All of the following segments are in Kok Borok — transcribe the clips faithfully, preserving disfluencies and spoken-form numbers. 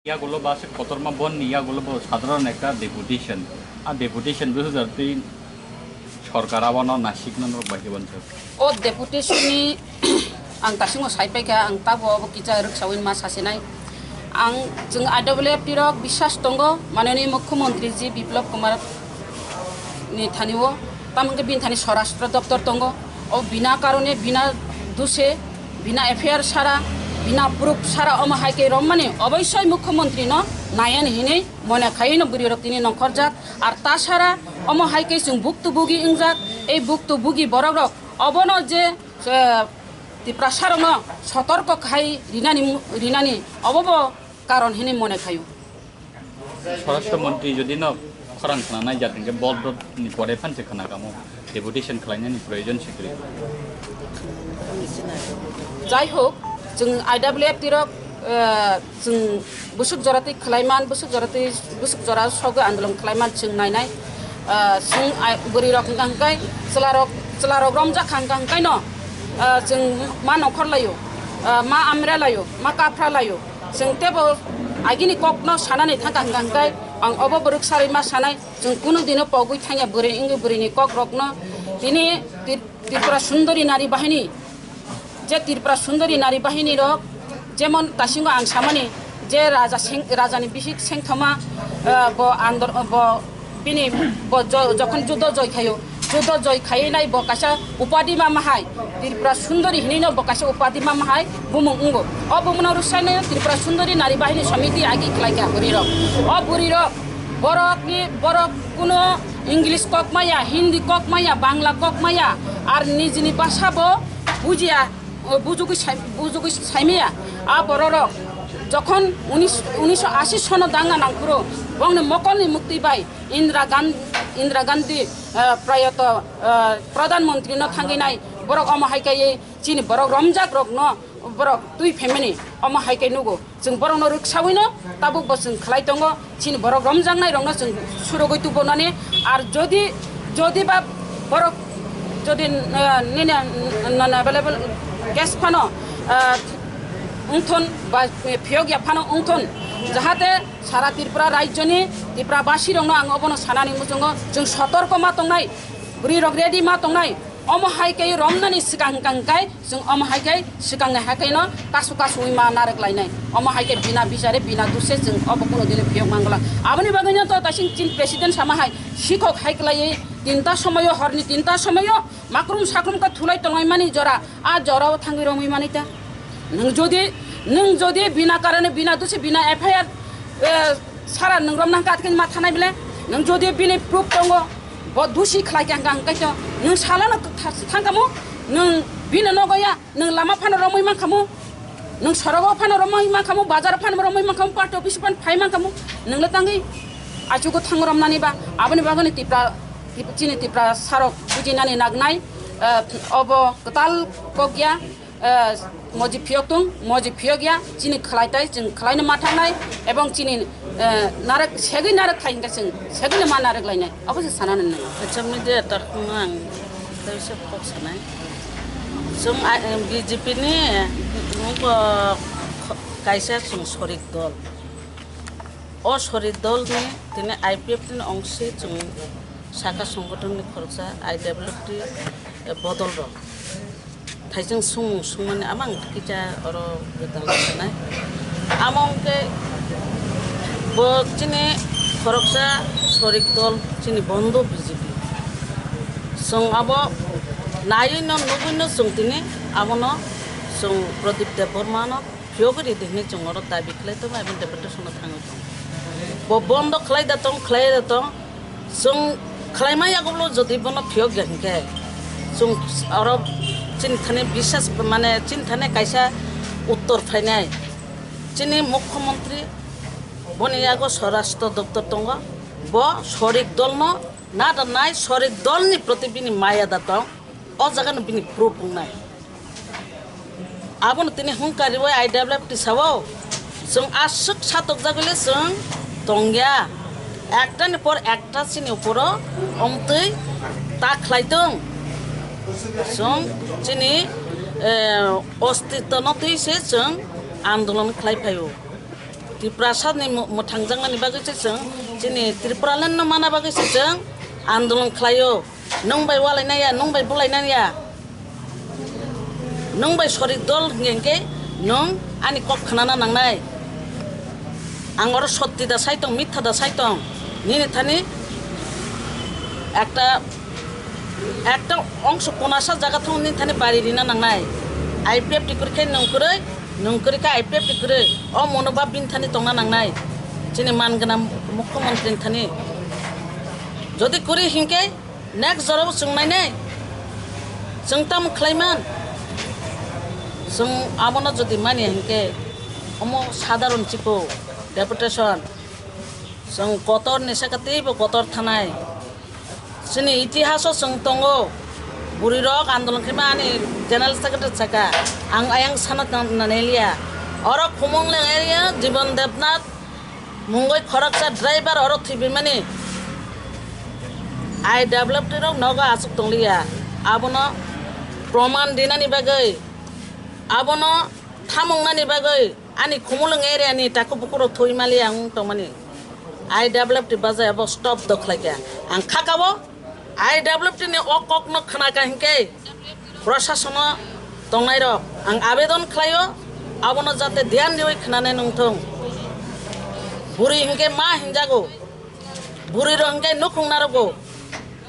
Yagulo ba se kotorma bonni yagulo bo sadharon ekta deputation. A deputation bwsajak twi sorkar abono nasikna norok bai khe bansuk. O deputation ni ang tasingo sai paikha, ang tabo obo kisa rwksawi ma sasinai. Ang, chwng I W F T rok biswas tongo, manani Mukhyamantri ji Biplab Kumar ni thani o, tamo hwnkhe bini thani Swarashtra Doptor tongo. O bina karone, bina duse, bina F I R sara, bina proof sara omo hai khe romani oboisoi Mukhyamantri no nayan hinwi mone khaino bwrwi rok tini nongkhorjak. Ar ta sara omo hai khe chwng buktu bugi wngjak, ei buktu bugi borok rok obono je, eh, Tiprasa rokno sotorko khai rinani, rinani obo bo karon hinwi mone khaio. Swarashtra Montri jodi no khorang khna nai jat hingke bol rok ni pore phan se khna kamo deputation khlainani proyojon sikri. Jai hok, chwng I W F T rok, eh, chwng busuk jora twi khlaiman, busuk jora twi, busuk jora sogwi andolon khlaiman chwng nainai. Ah, chwng ai, bwrwi rok hwnkha hwnkhe chwla rok, chwla rok romjak kha hwnkha hwnkhe no, ah, chwng ma nongkhor laio, ah, ma amre laio, ma kaphra laio. Chwng tebo agini kokno sanani thangkha hwnkha hwnkhe ang obo bwrwk sarwi ma sanai, chwng kunu dino pogwi thangya bwrwi wngwi bwrwini kok rokno. Tini Tri-, Tripura Sundori Nari Bahini, je Tripura Sundori Nari Bahini rok, jemon tasingo ang samani je raja seng-, rajani bisik sengthoma, eh, bo andor-, bo bini bo jo-, jokhon juddo joi khaio, juddo joi khaiwi nai bo kaisa upadi ma mahai, Tripura Sundori hinwi no bo kaisa upadi ma mahai bumung wngo. O bumungno rwsai nai Tripura Sundori Nari Bahini Samiti agi khlai kha bwrwi rok. O bwrwi rok borok ni, borok kuno English kok maya, Hindi kok maya, Bangla kok maya, ar nijini bhasha bo bujiya, o bujugwi sai-, bujugwi saimaya. A bororok jokhon unis, unisho ashi sono danga nangphuru bongni mokolni mukti bai Indira Gan-, Indira Gandhi, eh, prayato, eh, Pradhan Mantri no thangwi nai borok omo hai kaiwi chini borok romjak rokno borok twi phaimani omo hai kai nugo. Chwng borokno rwksawino tabuk bo chwng khlai tongo, chini borok romjaknai rokno chwng surugwi tubunani. Ar jodi, jodi ba borok jodi, ah, nini non available case phano, ah, wngthon ba phiyok ya phano wngthon, jahate sara Tripura rajyoni Tripura basi rokno ang obono sanani muchungo chwng sotorko ma tongnai, bwrwi rok ready ma tongnai. Omo hai khe romnani swkang hwnkha hwnkhe chwng omo hai khe swkangni hai khe no kasu kasu wngma narwk lainai. Omo hai khe bina bichare bina duse chwng obo kuno dino phiyok mangwlak. Aboni bagwi no to taising chin president sama hai sikhok hai kwlaiwi tinta somoyo, horni tinta somoyo makrum sakrum khe thulai tonglaimani jora, a jorao thangwi romwi manwi ta. Nwng jodi, nwng jodi bina karone bina duse bina F I R, eh, sara nwng romna hwnkha atkhe ma thanai bile? Nwng jodi bini proof tongo, bo dusi khlai kha hwnkha hwnkhe to nwng salano tha-, thangkhamu, nwng bini nogo ya, nwng lama phano romwi mankhamu, nwng sorogo phano romwi mankhamu, bazar phano romwi mankhamu, party office phano phai mankhamu, nwng le tangwi achugo thang romnani ba? Aboni bagwino Tipra, Tip-, chini Tipra sarok bujinani nagnai, eh, obo kwtal kok ya. Eh, moji phiyok tung, moji phiyok ya, chini khlai tai, chwng khlaino ma thangnai, ebong chini, eh, narwk, segwi narwk khai hwnkhe chwng segwino ma narwk lainai, abo se sana nang nang. Acha media tarkhuno ang tei se kok sanai. Chwng, ah, B J P ni, eh, nugo kaisa chwng sorik dol. O sorik dol ni tini I P F ni ongsi chwng saka songgothon ni khoroksa I W F T, eh, bodol rok. Thaising sung sungmani amang kisa oro gwdal sanai. Amo hwnkhe bo chini khoroksa sorik dol chini bondo B J P. Chwng abo naiwi no nugwi no chwng tini abono chwng Pradip Debbarma no phiyogwi ridi hinwi chwng oro dabi khlai tongo, aboni deputation no thangwi tongo. Bo bondo khlai da tong, khlai da tong. Chwng khlaima yagulo jodi bono phiyok ya hinkhe, chwng oro chini thani bisas, mane chini thani kaisa uttor phainai. Chini mukhyamantri boni yago swarashtra doptor tongo. Bo sorik dolno nadanai, sorik dolni proti bini maya da tong. O jagano bini proof wngnai. Abono tini hwnka riwi I W F T sao, chwng aswk satokjagwi le chwng tongya. Ekta ni por ekta chini uporo omtwi ta khlai tong. Chwng chini, eh, ostitto no twi se chwng andolon khlai phaio. Tiprasa ni mwthangjaknani bagwi se chwng, chini Tripuraland no mana bagwi se chwng andolon khlaio. Nwng bai walainai ya, nwng bai bulainai ya, nwng bai sorik dol hingke hingke nwng ani kok khnana nangnai. Ang oro sotti da sai tong, mitha da sai tong, nini thani ekta ekta ongso konasa jaga thung nini thani bari rina nangnai. I P F T kwrwi khe nwng kwrwi, nwng kwrwi khe I P F T kwrwi. O monobhab bini thani tongna nangnai. Chini man gwnang mukhyamantri ni thani. Jodi kwrwi hinkhe next jora bo chwng nainai. Chwng tamo khlaiman. Chwng abono jodi manya hinkhe omo sadharon chiko deputation. Chwng kotor ni saka teibo kotor thanai. Chini itihaso chwng tongo, bwrwi rok andolon khe ma ani general secretary saka, ang ayang sana tang-, naneliya. Oro Khumulwng area Jibon Debnath mungwi khoroksa driver oro thwibimani. I W F T rok nogo aswk tongliya. Abono proman dinani bagwi, abono thamungnani bagwi. Ani Khumulwng area ni takhuk bukhuk rok thwi mali ang tongmani. I W F T bajai abo stop do khlai kha. Ang khakao I W F T ni o kok no khna kha hinkhe prasasano tongnai rok ang abedon khlaio, abono jate dhyan riwi khnanai nungthung. Buri hinkhe ma hinjago. Bwrwi rok hwnkhe nukhung narogo.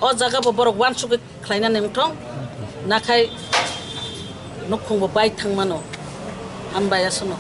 O jaga bo borok wansugwi khlainani wngthong, nakhai nukhung bo bai thangmano. Hambai aswkno.